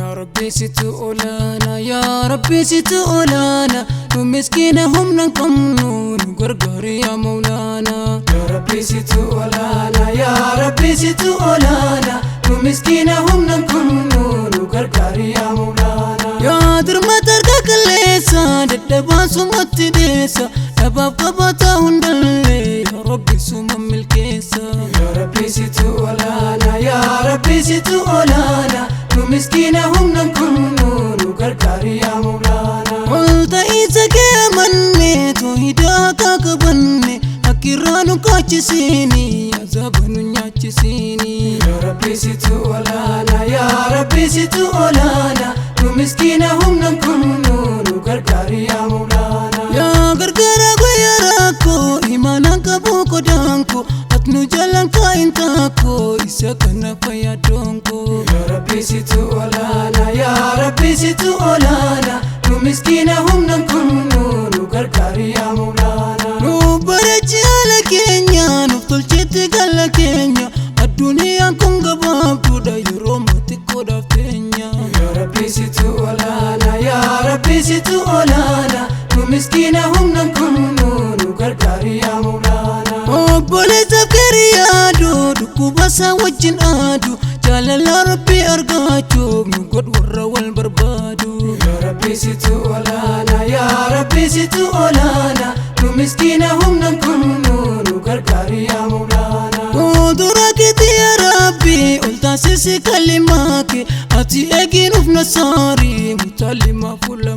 Yaa Rabbi situ olaana, yaa Rabbi situ olaana, nu miskiina humna hin qabnu, nu gargaari yaa Mawlaana. Yaa Rabbi situ olaana, yaa Rabbi situ olaana, nu miskiina humna hin qabnu, nu gargaari yaa Mawlaana. Yaa dirmata harka qalleessa, dadhabaan sumatti deessa, dhabaaf qabataa hundallee, yaa Rabbi suma milkeessa. Yaa Rabbi situ olaana, yaa Rabbi situ olaana, nu miskiina humna hin qabnu, nu gargaari yaa Mawlaana. Ol ta'iinsa kee amanne, toohidaa akka qabanne, hakkirraa nu kaachisiini, azaaba nu nyaachisiini. Yaa Rabbi situ olaana, yaa Rabbi situ olaana, nu miskiina humna hin qabnu, nu gargaari yaa Mawlaana. Yaa gargaara guyyaa rakkoo, imaanaan qabu qodaan koo, ati nu jalaan kaa'in taakoo, isa kana fayyadoon koo. Yaa Rabbi situ olaana, yaa Rabbi situ olaana, nu miskiina humna hin qabnu, nu gargaari yaa Mawlaana. Nu bareechi haala keenya, nuuf tolchetti gala keenya, addunyaan kun gabaabduudha yeroo xiqqoodhaaf teenya. Yaa Rabbi situ olaana, yaa Rabbi situ olaana, nu miskiina humna hin qabnu, nu gargaari yaa Mawlaana. Obboleessaaf gaarii yaadu, dhukkuba isaa wajjin aadu, jaalala Rabbii argachuuf nu godhu warra wal barbaadu. Yaa Rabbi situ olaana, yaa Rabbi situ olaana, nu miskiina humna hin qabnu, nu gargaari yaa Mawlaana. Fuuldura keetti yaa Rabbi, ol taasisi kalimaa kee, ati eegi nuuf nasaarii, mutaalima fuula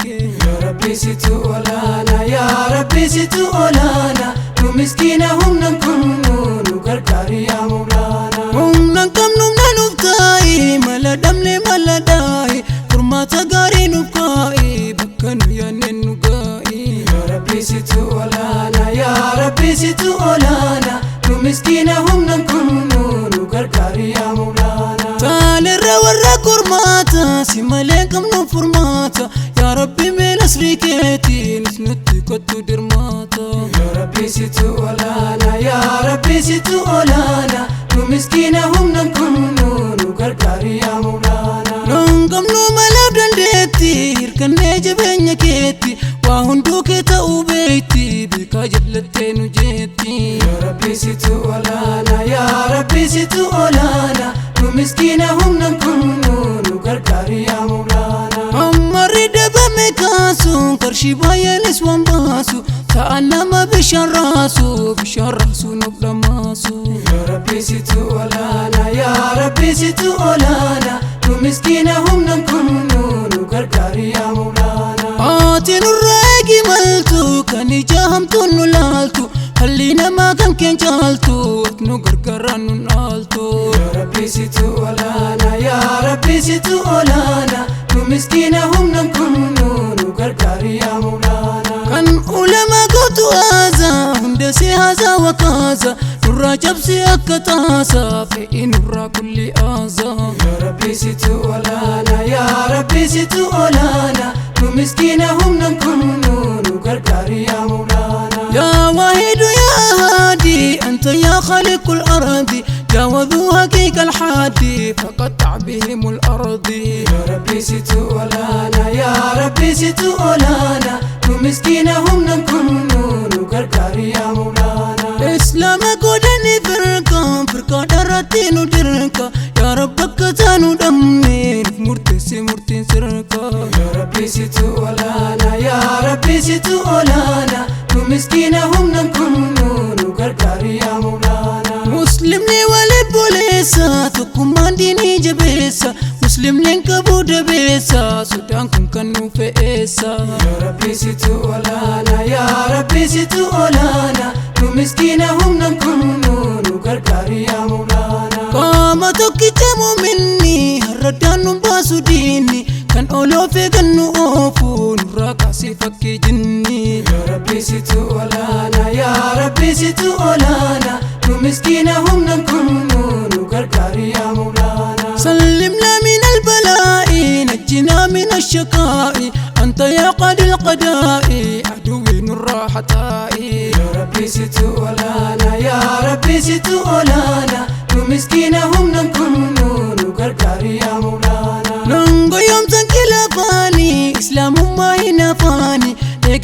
kee. Yaa Rabbi situ olaana, yaa Rabbi situ olaana, nu miskiina humna hin qabnu, nu gargaari yaa Mawlaana. Humna hin qabnu humna nuuf taa'i, mala dhabne mala dhaa'i, furmaata gaarii nuuf kaa'i, bakka nu yaadne nu gaa'i. Yaa Rabbi situ olaana, yaa Rabbi situ olaana, nu miskiina humna hin qabnu, nu gargaari yaa Mawlaana. Taalerra warra kormaata, si malee hin qabnu furmaata, yaa Rabbi mee nasrii keetiinis nutti kottu dirmaata. Yaa Rabbi situ olaana, yaa Rabbi situ olaana, nu miskiina humna hin qabnu, nu gargaari yaa Mawlaana. Nun qabnu malaaf dandeetti, hirkannee jabeenya keetti, waa hunduu kee ta'uu beekti, beekaa jallattee nu jeetti. Yaa Rabbi situ olaana, yaa Rabbi situ olaana, nu miskiina humna hin qabnu, nu gargaari yaa Mawlaana. Ammarri dabame kaasu, qarshii baay'eenis waan baasu, ta'a nama bishaan raasu, bishaan raasu nuuf dhamaasu. Yaa Rabbi situ olaana, yaa Rabbi situ olaana, nu miskiina humna hin qabnu, nu gargaari yaa Mawlaana. Ati nurraa eegi maltu, kan ija hamtuun nu laaltu, halli namaa kan keen caaltu, ati nu gargaaraan nu dhaaltu. Yaa Rabbi situ olaana, yaa Rabbi situ olaana, nu miskiina humna hin qabnu, nu gargaari yaa Mawlaana. Kan ulamaa gootu haasa, hunda si haasaa wakaasa, nurraa cabsi akka taasa, fe'i nurraa kulli aasa. Yaa Rabbi situ olaana, yaa Rabbi situ olaana, nu miskiina humna hin qabnu, nu gargaari yaa Mawlaana. يا واحد يا هادي، أنت يا خالق الأرض، جاوزوا حقيق الحادي، فقطع بهم الأرض. Yaa Rabbi situ olaana, yaa Rabbi situ olaana, nu miskiina humna hin qabnu, nu gargaari yaa Mawlaana. إسلام قدني فرقا فرقا درتي ندركا، يا رب كتانو دمني مرتسي مرتين سرقا. Yaa Rabbi situ olaana, yaa Rabbi situ olaana, nu miskiina humna hin qabnu, nu gargaari yaa Mawlaana. مسلمني ولي بوليسا، tokkummaan diinii jabeessa, muslimni qabu dabeessa, sodaan kun kan nu fe'eessa. Yaa Rabbi situ olaana, yaa Rabbi situ olaana, nu miskiina humna hin qabnu, nu gargaari yaa Mawlaana. Qaama tokkicha muuminni, harraddaan nu baasu diinni, kan oloofe kan nu oofu, nurraa kaasee fakkii jinni. Yaa Rabbi situ olaana, yaa Rabbi situ olaana, nu miskiina humna hin qabnu, nu gargaari yaa Mawlaana. سلمنا من البلاء، نجنا من الشقاء، أنت يا قاضي القضاء، عدوي الراحة. Yaa Rabbi situ olaana, yaa Rabbi situ olaana, nu miskiina humna hin qabnu, nu gargaari yaa Mawlaana. Nun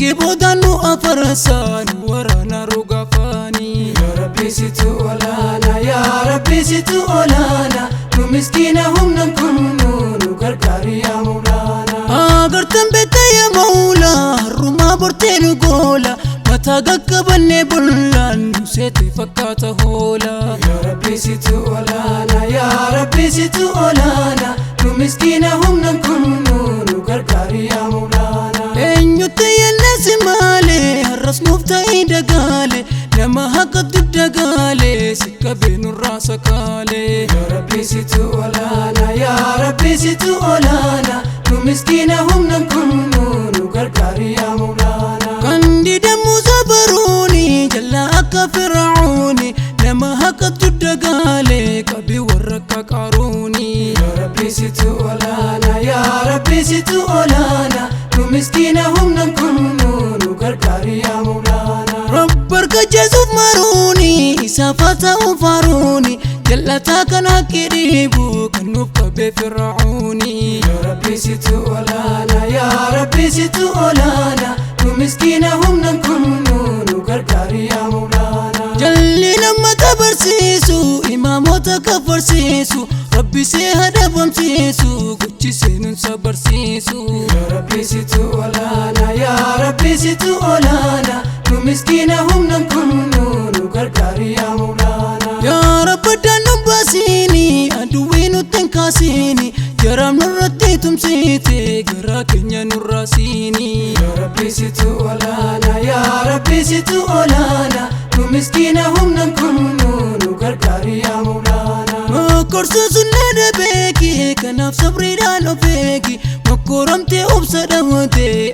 Eegee boodaan nu afarsaa nu waraana rogafaanii. Yaa Rabbi situ olaana, yaa Rabbi situ olaana, nu miskiina humna hin qabnu, nu gargaari yaa Mawlaana. Agartan beekta yaa Mawlaa, har'umaa bortee nu goola, mataa qaqqabannee bullaan nu seete fakkaata hoola. Yaa Rabbi situ olaana, yaa Rabbi situ olaana, nu miskiina humna hin qabnu, nu gargaari yaa Mawlaana. Eenyutti yennasi malee, har'as nuuf ta'ii dagaale, nama haqatu dagaale, si qabee nurraa sakaale. Yaa Rabbi situ olaana, yaa Rabbi situ olaana, nu miskiina humna hin qabnu, nu gargaari yaa Mawlaana. Kan didamuu sabaruuni jala akka Fir'auni, nama haqatu dagaale, qabii warra akka Qaaruuni. Yaa Rabbi situ olaana, yaa Rabbi situ olaana, nu miskiina humna hin qabnu, nu gargaari yaa Mawlaana. Rabbi harka Jesuuf maruuni, isaaf haa ta'u faaruuni, jallataa kan haqqi dhiibu kan nuuf qabee Fir'auni. Yaa Rabbi situ olaana, yaa Rabbi situ olaana, nu miskiina humna hin qabnu, nu gargaari yaa Mawlaana. Jalli nama tabarsiisu, imaamota kafarsiisu, Rabbi see hadabamsiisu, gochi seenuun sabarsiisu. Yaa Rabbi situ olaana, yaa Rabbi situ olaana, nu miskiina humna hin qabnu, nu gargaari yaa Mawlaana. Yaa Rabbi addaan nu baasiini, aduwwii nutti hin kaasiini, jaram nurratti tumsiite, garaa keenya nurraa siini. Yaa Rabbi situ olaana, yaa Rabbi situ olaana, nu miskiina humna hin qabnu, nu gargaari yaa Mawlaana. Mokkorsuusun na beeki, kanaaf sabriidhaan of eegi, mokkoramtee obsa dhabde.